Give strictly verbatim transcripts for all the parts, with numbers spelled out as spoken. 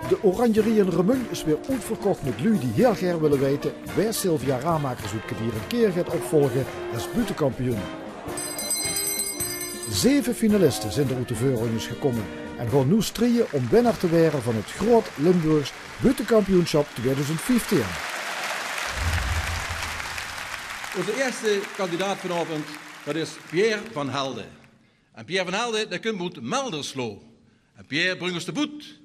De Oranjerie in Remunj is weer oetverkoch mit luuj die hiel gaer wille weite wae Sylvia Ramakers oet Kedier en Keer geit opvolge es buuttekampioen. Zeve finaliste zeen d'r oet de veurronjes gekómme en gaon noe strieje óm winnaar te waere van 't Groot Limburgs Buuttekampioensjap twieëdoezend vieftieën. Ózze ierste kandidaat vanaovend, dat is Pierre van Helden. En Pierre van Helden, dae kump oet Melderslo. En Pierre, bring ós de boet.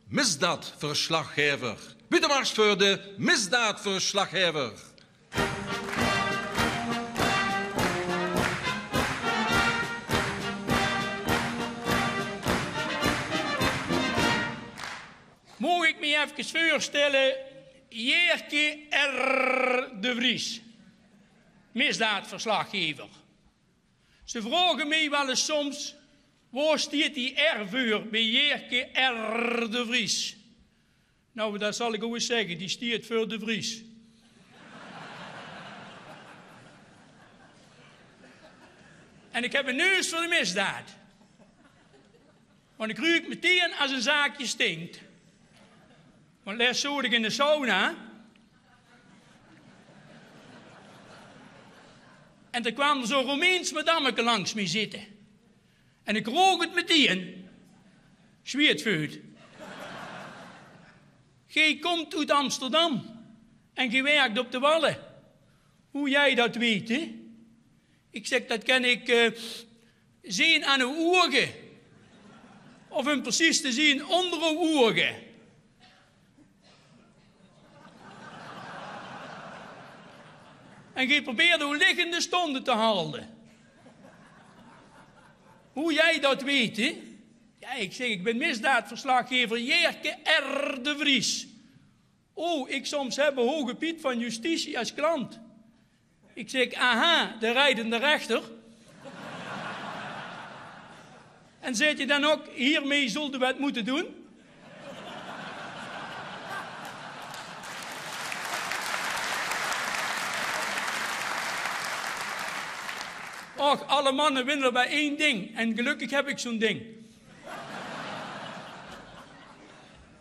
Misdaadverslaggever. Buuttemarsj veur de misdaadverslaggever. Maag ik mich efkes veurstelle, Jeerke R. de Vries, misdaadverslaggever. Ze vraoge mich waal ins soms: "Wo stiet die R veur bie Jeerke R. de Vries?" Nou, dat zal ik ow ins zegge, die stiet veur De Vries. En ik heb 'n neus veur de misdaad. Want ik ruuk metein as 'n zaakje stinkt. Want lest zoot ik in de sauna. En d'r kwaam d'r zo'n Roemeens madammeke langs mich zitte. En ik rook 't metein. Zwieëtveut. "Geej komt oet Amsterdam en geej werkt op de Walle. Hoe jij dat weet, hè?" Ik zeg: "Dat ken ik, eh, zeen aan ow oge. Of um precies te zien, onder ow oge." En geej probeert ow liggende stonde te halde. "Hoe jij dat weet, hè?" Ja, ik zeg: "Ik ben misdaadverslaggever Jeerke R. de Vries." "Oh, ik soms hebbe hoge piet van justitie as klant." Ik zeg: "Aha, de rijdende rechter." "En zet je dan ook: hiermee zult u wat moeten doen?" Och, alle manne winne bij één ding. En gelukkig heb ik zo'n ding.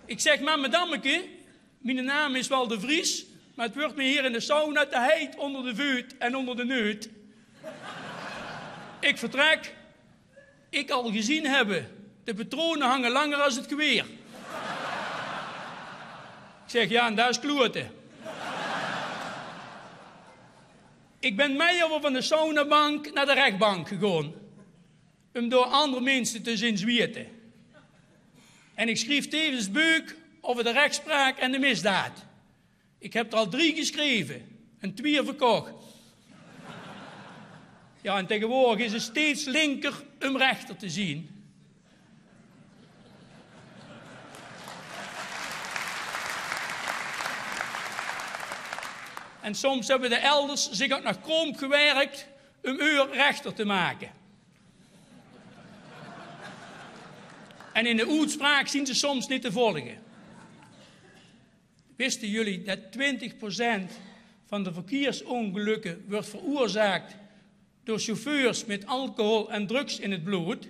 Ik zeg: "Maar madammeke, miene naam is wel De Vries, maar het wordt me hier in de sauna te heet onder de veut en onder de neut." Ik vertrek. "Ik al gezien hebben. De patronen hangen langer als het geweer." Ik zeg: "Ja, en dat is klote." Ik ben mei over van de saunabank naar de rechtbank gegaan, om door andere mensen te zien zwieten. En ik schreef tevens beuk over de rechtspraak en de misdaad. Ik heb er al drie geschreven en twee verkocht. Ja, en tegenwoordig is het steeds linker om rechter te zien. En soms hebben de elders zich ook nog kroom gewerkt om uw rechter te maken. En in de oetspraak zien ze soms niet te volgen. Wisten jullie dat twintig procent van de verkeersongelukken wordt veroorzaakt door chauffeurs met alcohol en drugs in het bloed?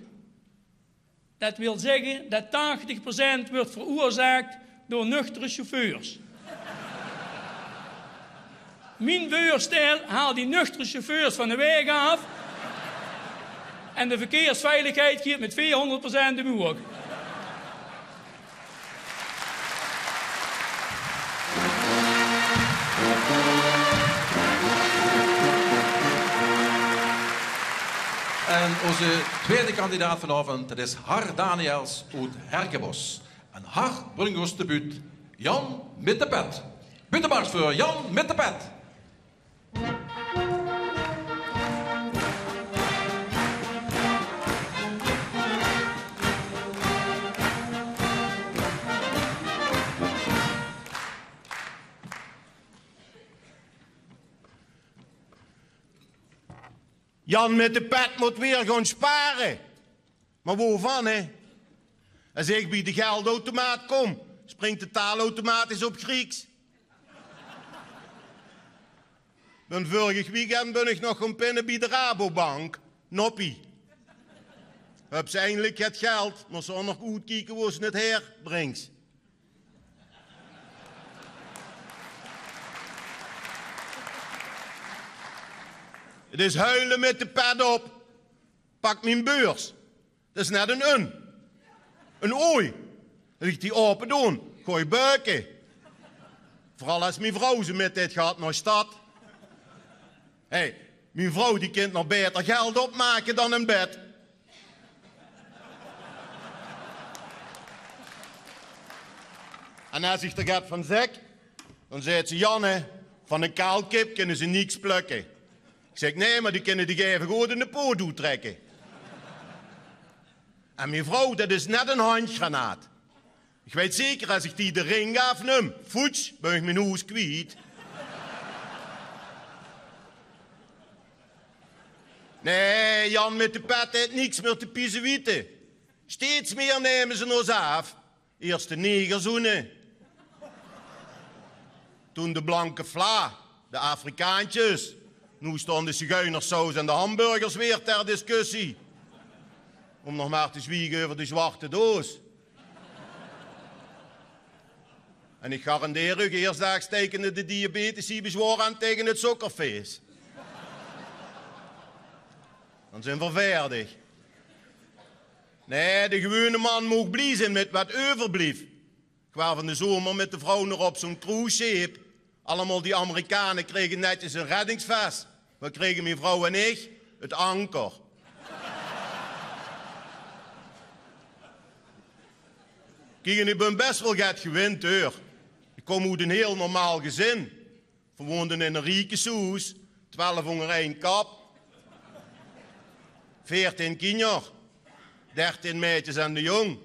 Dat wil zeggen dat tachtig procent wordt veroorzaakt door nuchtere chauffeurs. Mien veurstel: haal die nuchtere chauffeurs van de weg af en de verkeersveiligheid geit met veerhonderd procent omhoog. En ózze twiede kandidaat vanaovend, dat is Har Daniels oet Herkenbosch. En Har bringk ós de buut Jan mit de pet. Buuttemarsj veur Jan mit de pet. Jan mit de pet mót weer gaon spare. Mer wovan, hè? Es ich bie de geldautomaat kóm, springk de taal automatisch op Grieks. Bön vörig weekend bön ich nog gaon pinne bie de Rabobank. Noppie. Höbs se eindelik 't geld, mós se ouch nog good kieke wo se 't haer bringks. 't Is huile mit de pet op. Pak mien beurs. Dat is net 'n un. 'n Ooi. Laot ich die aope doon, gaon ich beuke. Veural es mien vrouw ze mit haet gehad nao stad. Hé, mien vrouw die kint nog baeter geld opmake dan in bed. En es ich d'r get van zèk, dan zaet ze: "Janne, van 'n kaal kip kinne ze niks plökke." Ich zèk: "Nae, mer die kinne dich aeve good in de poot oettrèkke." En mien vrouw, dat is net 'n handjgranaat. Ich weit zeker, es ich die de ring aafnum, foets, bön ich mien hoes kwiet. Nae, Jan mit de pet haet niks mier te piezewiete. Steeds mier numme ze ós aaf. Iers de negerzoene. Toen de blanke vla, de Afrikaantjes. Noe staon de zigeunersaus en de hamburgers weer ter discussie. Óm nog mer te zwiege euver de zwarte doos. En ich garandeer uch, ieërsdaags teikene de diabetici bezwaor aan taenge 't sókkerfees. Dan zeen v'r veerdig. Nae, de gewone man maog blie zeen mit wat euverblief. Ich waor van de zomer mit de vrouw nog op zoe'n cruisescheep. Allemaol die Amerikane krege netjes 'n reddingsves. Wat krege mien vrouw en ich? 't Anker. Kiek, en ich bön bès waal get gewind, heur. Ich kóm oet 'n hiel normaal gezin. Veer woonde in 'n riekesoes, twelf ónger ein kap. Veertien kinjer, dertien maedjes en de jóng.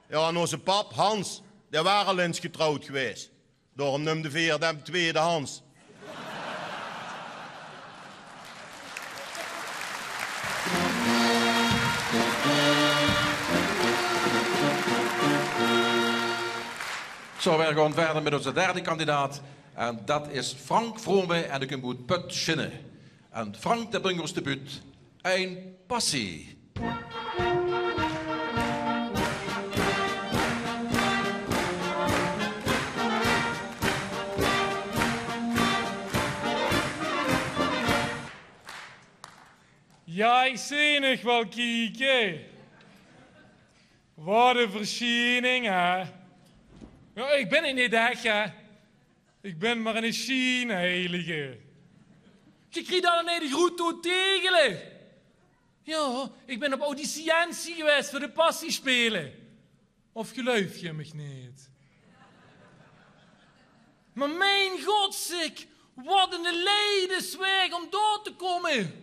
Jao, en ózze pap, Hans, dae waor al ins getrouwd gewaes. Daoróm numde veer 'm Tweede Hans. Zo, veer gaon wiejer mit ózze derde kandidaat. En dat is Frank Vrome en dae kump oet Pötsjinne. En Frank, dae bringk ós de buut Ein Passie. Jao, ich zeen uch waal kieke. Wat 'n versjiening, hè? Jao, ich bön 't neet ech, hè. Ich bön mer 'ne sjienheilige. Geer kriet allenein de groete oet Tegele. Jao, ich bön op auditiëntie gewaes veur de Passie speule. Of geluif geer mich neet? Mer mien god, zèk, wat 'ne leidenswaeg óm dao te kómme.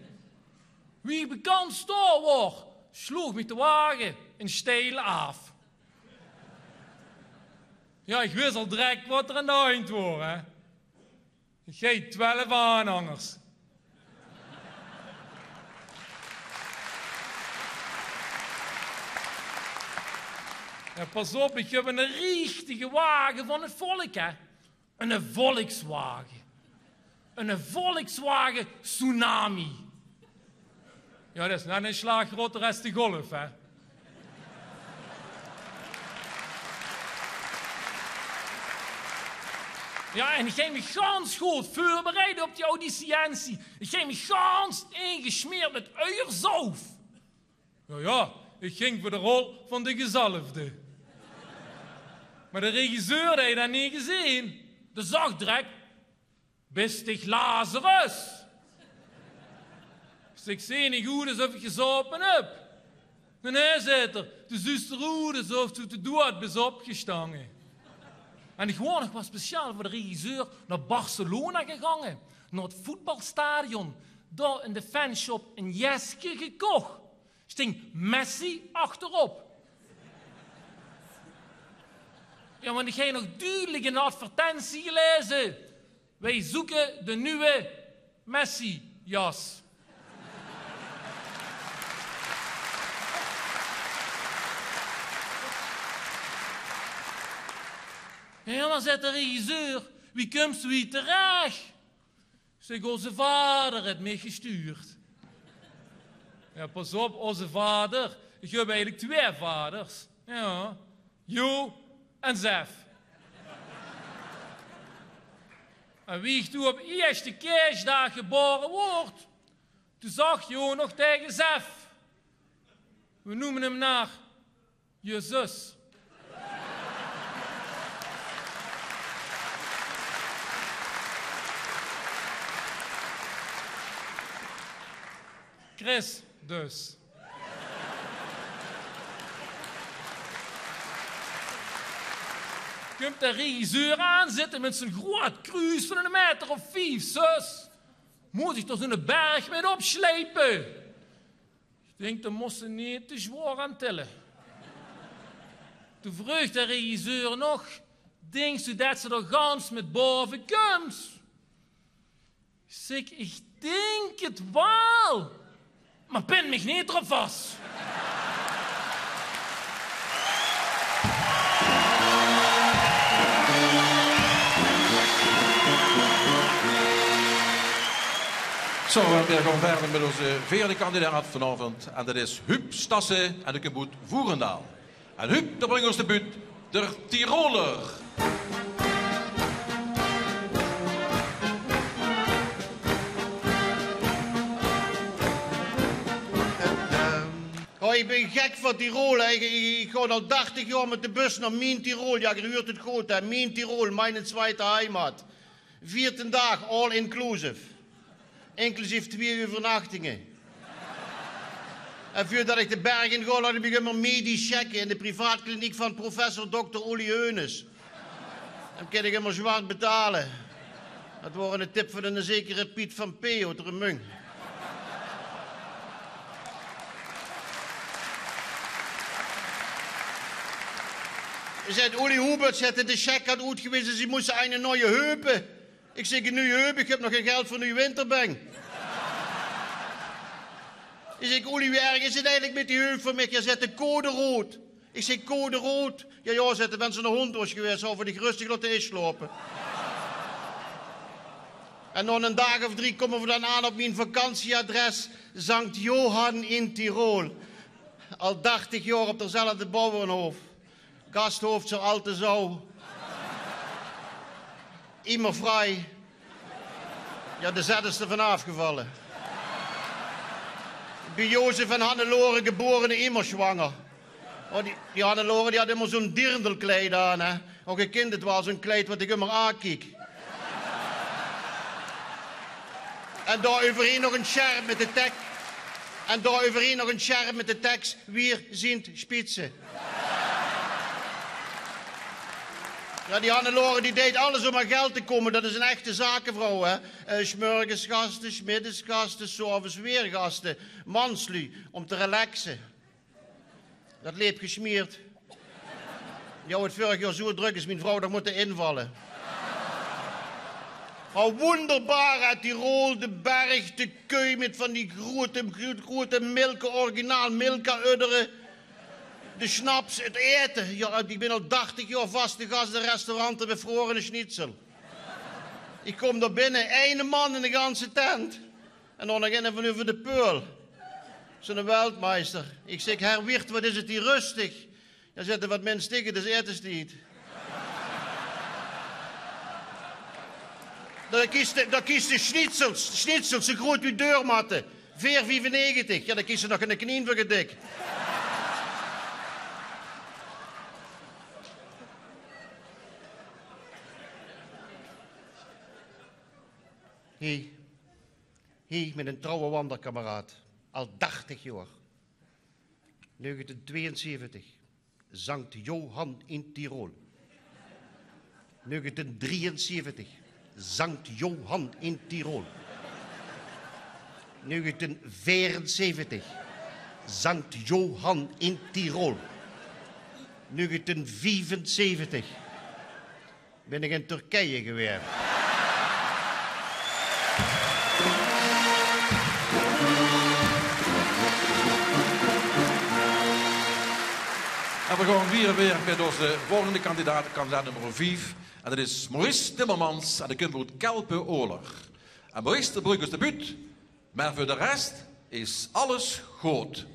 Wie ich bekans dao waor, sloog mich de wage in Steil aaf. Jao, ich wis al drek wat d'r aan de handj waor, hè. Geej twelf aanhangers. Jao, pas op, ich höb 'ne richtige wage van 't volk, hè. 'Ne Volkswagen. 'Ne Volkswagen Tsunami. Jao, dat is net 'ne slaag groter es de Golf, hè. Jao, en ich höb mich gans good veurbereid op die auditiëntie. Ich höb mich gans ingesmeerd mit uierzauf. Jao, jao, ich ging veur de rol van de gezalfde. Mer de regisseur, dae haet dat neet gezeen. Dae zag drek: "Bis dich Lazarus?" Ich zèk: "Zeen ich oet esof ich gezaope höb?" "Nae, nae," zaet 'r, "doe zuus d'r oet esof doe oet de doead bis opgestange." En ich waor nog waal speciaal veur de regisseur nao Barcelona gegange, nao 't voetbalstadion. Dao in de fanshop e jeske gekoch. Stóng Messi achterop. Jao, want ich höb nog dudelik in de advertentie gelaeze: "Wij zoeken de nieuwe Messi-jas." "Jao, mer," zaet de regisseur, "wie kums doe hie terech?" Ich zèk: "Ózze vader haet mich gestuurd." Jao, pas op, ózze vader. Ich höb eigelik twee vaders. Jao. Jo en Zef. En wie ich toen op ieësjte Keersdaag gebaore woort, toen zag Jo nog taege Zef: "We neume 'm nao Jezus." Chris dus. Kump de regisseur aanzitte mit zoe'n groeat kruus van 'ne maeter of vief, zös. Mós ich dao zoe'ne berg mit opsjlepe? Ich dink, dao mós se neet te zwaor aan tille. Toen vreug de regisseur nog: "Dinks se det se dao gans mit baove kums?" Ich zèk: "Ich dink 't waal, mer pin mich neet d'rop vas." Zo, en veer gaon wiejer mit ózze veerde kandidaat vanaovend. En det is Huub Stassen en dae kump oet Voerendaal. En Huub, dae bringk ós de buut Der Tiroler. Oh, ich bin gek van Tirol, hè. Ich, ich, ich gaon al dartig jaor mit de bus nao Mien Tirol. Jao, geer huurt 't good, hè. Mien Tirol, meine zweite Heimat. Veertien daag, all inclusive. Inclusief twieë euvernachtinge. En veurdet ich de berg in gaon, laot ich mich ummer medisch checke in de privaatkliniek van professor dokter Uli Hoeneß. Dan kin ich ummer zwart betale. Det waor 'ne tip van 'ne zekere Piet van P oet Remunj. Zaet Uli: "Hubert," zaet 'r, "de check had oetgeweze, ze moste eine neue heupe." Ich zèk: "'n Nuuj heup? Ich höb nog gein geld veur 'n nuuj winterbeng." Ich zèk: "Uli, wie erg is 't eigelik mit die heup van mich?" "Jao," zaet 'r, "code rood." Ich zèk: "Code rood?" "Jao, jao," zaet 'r, "wen ze 'ne hóndj waas gewaes, zouwe v'r dich röstig laote insjlaope." En nao 'nen daag of drie kómme v'r dan aan op mien vakantieadres, Sankt Johann in Tirol. Al dartig jaor op dezelfde bouwenhof. Gasthof zur alten Sau. Immer frei. Jao, de Z is d'r vanaaf gevalle. Bie Jozef en Hannelore, geborene immer zwanger. Oh, die, die Hannelore, die had immer zoe'n dirndlkleid aan, hè. Och, geer kint 't waal, zoe'n kleid wat ich immer aankiek. En dao euverheen nog 'n sjerp mit de tek-, en dao euverheen nog 'n sjerp mit de teks: "Wir sind Spitze." Jao, die Hannelore, die deit alles óm aan geld te kómme. Det is 'n echte zakevrouw, hè. Eh, 's mörges gaste, 's middes gaste, 's aoves weer gaste. Mansluuj, óm te relaxe. Det leep gesmeerd. Die haw 't vörig jaor zoe drök, is mien vrouw nog mótte invalle. Mer wunderbar, hè, Tirol, de berg, de keu mit van die groeate, groeate Milka, originaal Milka-uddere. De sjnaps, 't aete. Jao, ich bin al dartig jaor vaste gas in restaurant De Bevroren Schnitzel. Ich kóm dao binne, eine man in de ganse tent. En dan nog eine van euver de peul. Zoe'ne weltmeister. Ich zèk: "Herr Wirt, wat is 't hie röstig?" Jao, zaet 'r, wat mins dich, 't is aetestied. Dao kies se, dao kies se schnitzels, schnitzels, zoe groeat wie deurmatte. Veer viefennegentig. Jao, dao kies se nog geine knien veur gedik. Hie, hie, mit 'nen trouwe wanderkameraad. Al dartig jaor. Negentien tweeënzeventig, Sankt Johann in Tirol. Negentien drieënzeventig, Sankt Johann in Tirol. Negentien veerenzeventig, Sankt Johann in Tirol. Negentien viefenzeventig, bin ich in Turkije gewaes. En veer gaon wiejer weer mit ózze volgende kandidaat, kandidaat nummer vief. En det is Maurice Timmermans en dae kump oet Kelpen-Oler. En Maurice, dae bringk ós de buut. Mer veur de res is alles good.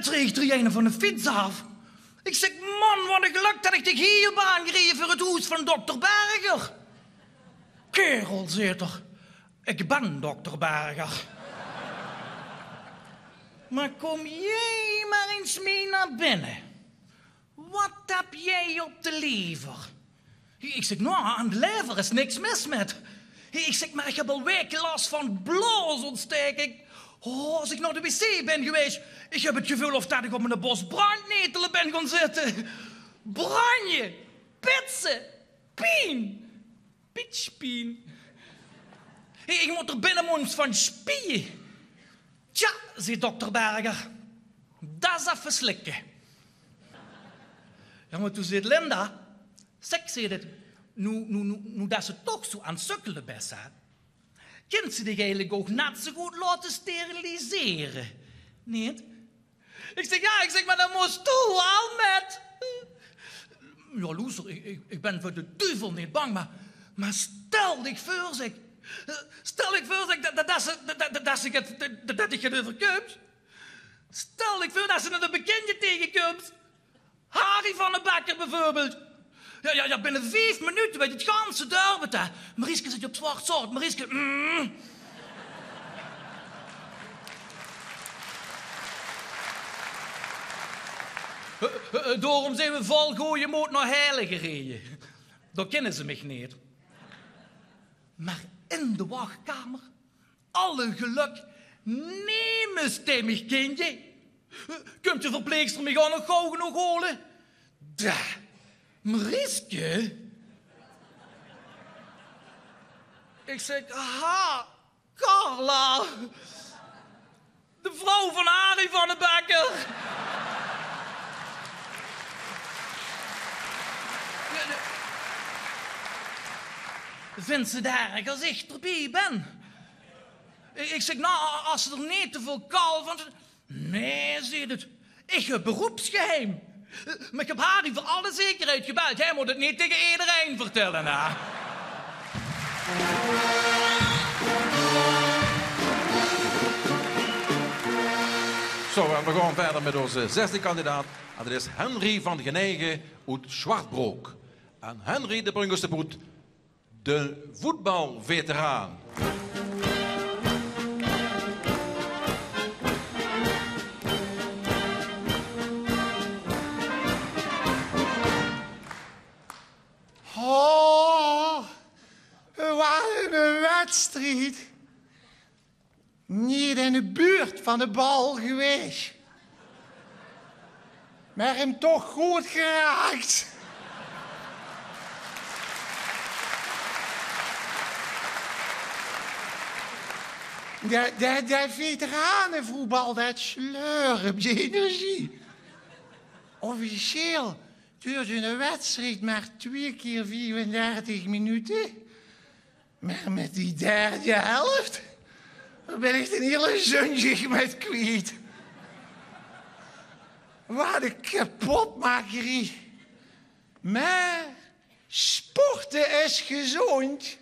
Treeg d'r eine van de fiets aaf. Ik zeg: "Man, wat een geluk dat ik dich hie heb aangereje veur het hoes van dokter Berger." "Kerel," zeet er, "ik ben dokter Berger. Maar kom jij maar eens mee naar binnen. Wat heb jij op de lever?" Ik zeg: "Nou, aan de lever is niks mis met." Ik zeg: "Maar ik heb al weken last van blaasontsteking. Oh, als ik naar de wc ben geweest, ik heb het gevoel of dat ik op een bos brandnetelen ben gaan zitten. Branje, pitse, pien, pitspien. Ik moet er binnen monds van spieën." "Tja," zeet dokter Berger, "dat is effe slikke." Ja, maar toen zeet Linda: "Zeg," zeet het, "nu, nu, nu, nu dat ze toch zo aan het sukkelen best, hè, kint ze dich eigenlijk ook net zo goed laten steriliseren, niet?" Ik zeg: "Ja," ik zeg, "maar dan moest toe al met." "Ja, loester, ik, ik, ik ben voor de duivel niet bang, maar, maar stel dich voor," zeg. "Stel dich voor," zeg, "dat, dat, dat, ze, dat, dat, dat, ze het, dat, dat dich het overkomt. Stel dich voor dat ze een bekende tegenkomt. Harry van de Bekker bijvoorbeeld. Ja, ja, ja, binnen vijf minuten weet het ganse dorp het, hè. Marieske zit op zwart zout. Marieske, mm." Eh, eh, eh, daarom zijn we vol goeie moed naar Heerlen gereden. Daar kennen ze mich niet. Maar in de wachtkamer, alle geluk, nemes die mich kinde. Kump de verpleegster mich ook nog gauw genoeg hole. Da, Marieske? Ik zeg: "Ha, Carla. De vrouw van Harry van de Bekker." "Vindt ze daar erg als ik erbij ben?" Ik zeg: "Nou, als ze er niet te veel kal van..." "Nee," zeet het, "ik heb beroepsgeheim. Maar ik heb Harry voor alle zekerheid gebeld. Hij moet het niet tegen iedereen vertellen, hè." Zo, en we gaan verder met onze zesde kandidaat. En dat is Henry van Genegen uit Zwartbrook. En Henry, de brengt ons de boet: de voetbalveteraan. Oh, wat een wedstrijd. Niet in de buurt van de bal geweest. Maar hem toch goed geraakt. De, de, de veteranenvoetbal, dat sleur op je energie. Officieel duurt een wedstrijd maar twee keer vijfendertig minuten. Maar met die derde helft, daar ben ik de hele zondag met kwijt. Wat een kapotmakerie. Maar sporten is gezond.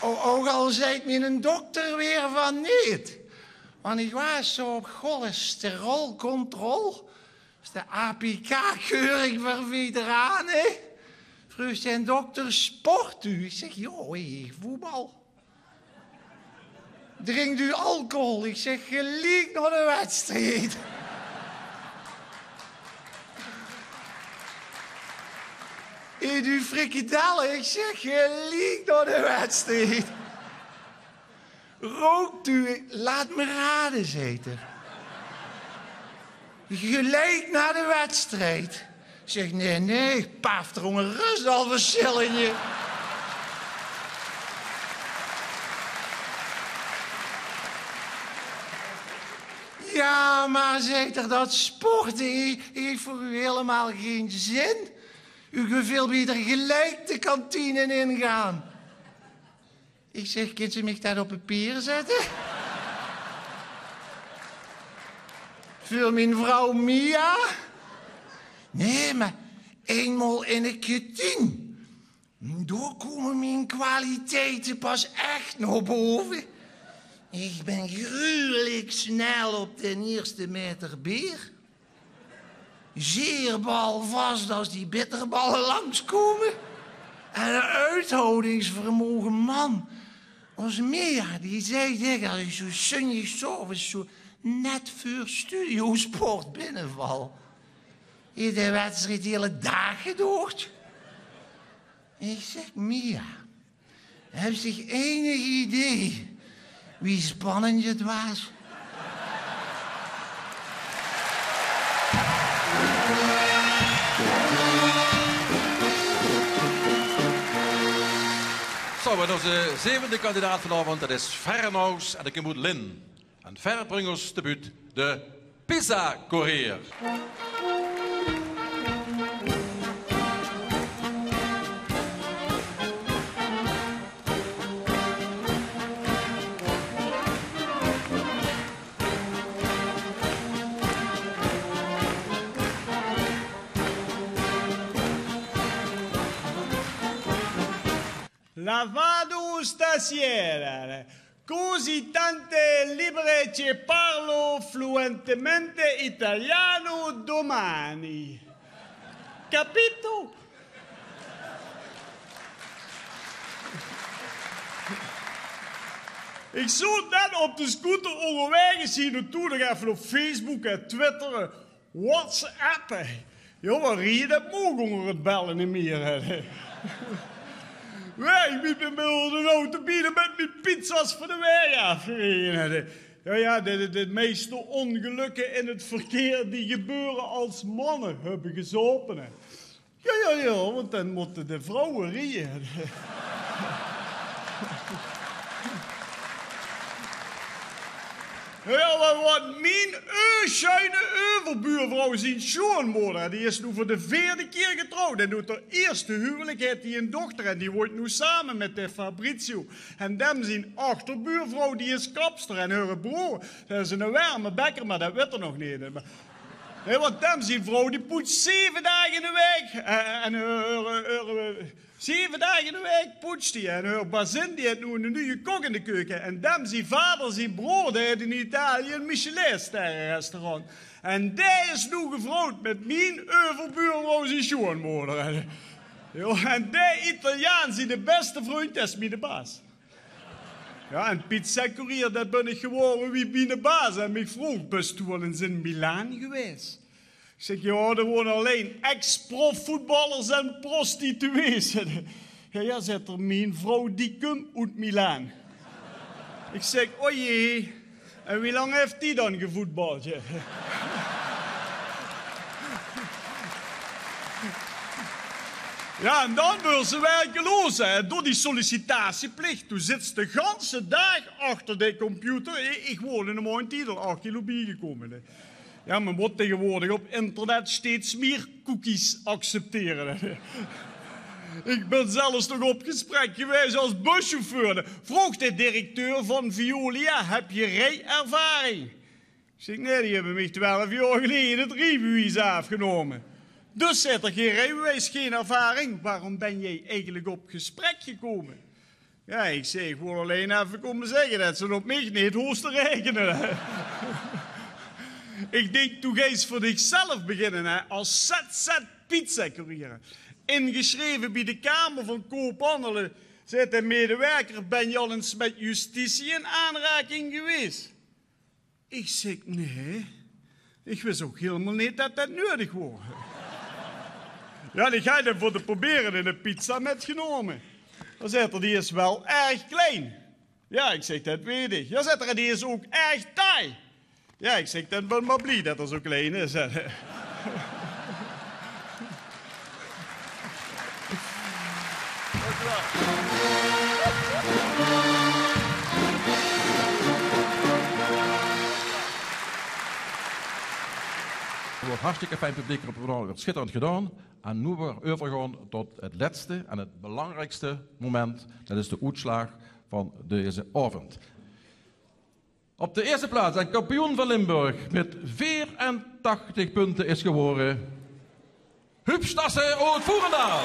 O-, ook al zei mijn dokter weer van niet. Want ik was zo op cholesterolcontrole. Is de A P K-keuring voor veteranen. Vroeg zijn dokter: "Sport u?" Ik zeg: "Joh, ik voetbal." "Drinkt u alcohol?" Ik zeg: "Geliek naar de wedstrijd." "Eet u frikandellen?" Ik zeg: "Geliek naar de wedstrijd." "Rookt u?" "Laat me raden," zei hij. "Gelijk na de wedstrijd." Ik zeg: "Nee, nee, ik paaf er onder rust al verschillende." "Ja, maar," zei hij, "dat sporten heeft voor u helemaal geen zin. U kunt veel beter gelijk de kantine ingaan." Ik zeg: "Kunt u mich dat op papier zetten? Voor mijn vrouw Mia?" "Nee, maar eenmaal in een kwartier." Dao kómme mien kwaliteite pas ech nao bove. Ich bön gruwelik snel op d'n ierste maeter beer. Zeer balvas es die bitterballe langskómme. En ein uithoudingsvermoge, man. Ós Mia, die zag dèks es ich zoe zóndigs 's aoves zoe net veur Studiosport binneval: "Haet de wedstried de hiele daag gedoord?" Ich zèk: "Mia, höbs dich einig idee wie spannend 't waas?" Zo, en ózze zevende kandidaat vanaovend, det is Fernaus en de Kemoed Lin. En Fer bringk ós de buut de Pizza-koerier. Lavado stasera, così tante libbre che parlo fluentemente italiano domani. Capito? Ich zoot net op de scooter óngerwaeg, hie naotoe, nog effe op Facebook en Twitter, eh, WhatsApp, hè. Jao, waat rieje det moog ónger 't belle neet mieë, hè. Wee, ich bön mit mien auto bienao mit mien pizza's van de waeg aafgereje, hè. Jao, jao, de, de, de meiste óngelökke in 't verkeer, die gebeure es manne höbbe gezaope, hè. Jao, jao, jao, want dan mótte de vrouwe rieje. Jao, mer waat mien, eh, sjuine euverbuurvrouw zien sjoeanmoder, die is noe veur de veerde kier getrouwd. En oet häör ierste huwelik haet die ein dochter en die woont noe same mit de Fabrizio. En dem zien achterbuurvrouw, die is kapster en häöre broor, det is eine werme bekker, mer det wit 'r nog neet. Mer Hè, want dem zien vrouw, die poets zeve daag in de waek. Eh, en, eh, eh, eh, eh, zeve daag in de waek poets die. En häör bazin, die haet noe eine nuje kok in de keuke. En dem zien vader zien broor, dae haet in Italië ein Michelin-sterrenrestaurant. En dae is noe getrouwd mit mien euverbuurvrouw zien sjoeanmoder. Jao, en dae Italiaan zien beste vrundj, det is miene baas. Jao, en pizzakoerier, det bön ich gewore wie miene baas mich vroog: "Bös doe waal ins in Milaan gewaes?" Ich zèk: "Jao, dao wone allein ex-profvoetballers en prostituees." "Jao, jao," zaet 'r, "mien vrouw die kump oet Milaan." Ich zèk: "O jee, en wie lang haet die dan gevoetbald?" Jao, en dan waers se werkeloos, hè, door die sollicitatieplich. Doe zits de ganse daag achter de computer. Ich, ich woon in de maond tied al ach kilo biegekómme, hè. Jao, me mót taegewoordig op internet steeds mieë cookies acceptere, hè. Ich bön zelfs nog op gesprek gewaes es buschauffeur. Vroog de directeur van Veolia: "Höb geer riejervaring?" Ich zèk: "Nae, die höbbe mich twelf jaor geleje 't riebewies aafgenómme." "Dus," zaet 'r, "gein riebewies, gein ervaring. Waorom bös doe eigelik op gesprek gekómme?" "Jao," ich zèk, "ich wól allein effe kómme zègke det ze op mich neet hoof te raekene." Ich dink: doe geis veur dichzelf beginne, hè, es Z Z-pizzakoerier. Ingesjreve bie de Kamer van Koophandel, zaet de medewerker: "Bös doe al ins mit justitie in aanraking gewaes?" Ich zèk: "Nae, ich wis ouch hielemaol neet det det nuuedig waor." Jao, ich höb 'm veur te probere eine pizza mitgenómme. Dao zaet 'r: "Die is waal erg klein." "Jao," ich zèk, "det weit ich." "Jao," zaet 'r, "en die is ouch erg taai." "Jao," ich zèk, "dan bön mer blie det 'r zo klein is." Waat hartstikke fijn publiek, Rob Renaud, waat sjitterend gedaon. En noe weer euvergaon tot 't lètste en 't belangriekste moment. Det is de oetslaag van deze aovend. Op de ierste plaats en kampioen van Limburg mit veerentachtig punte is gewore Huub Stassen oet Voerendaal.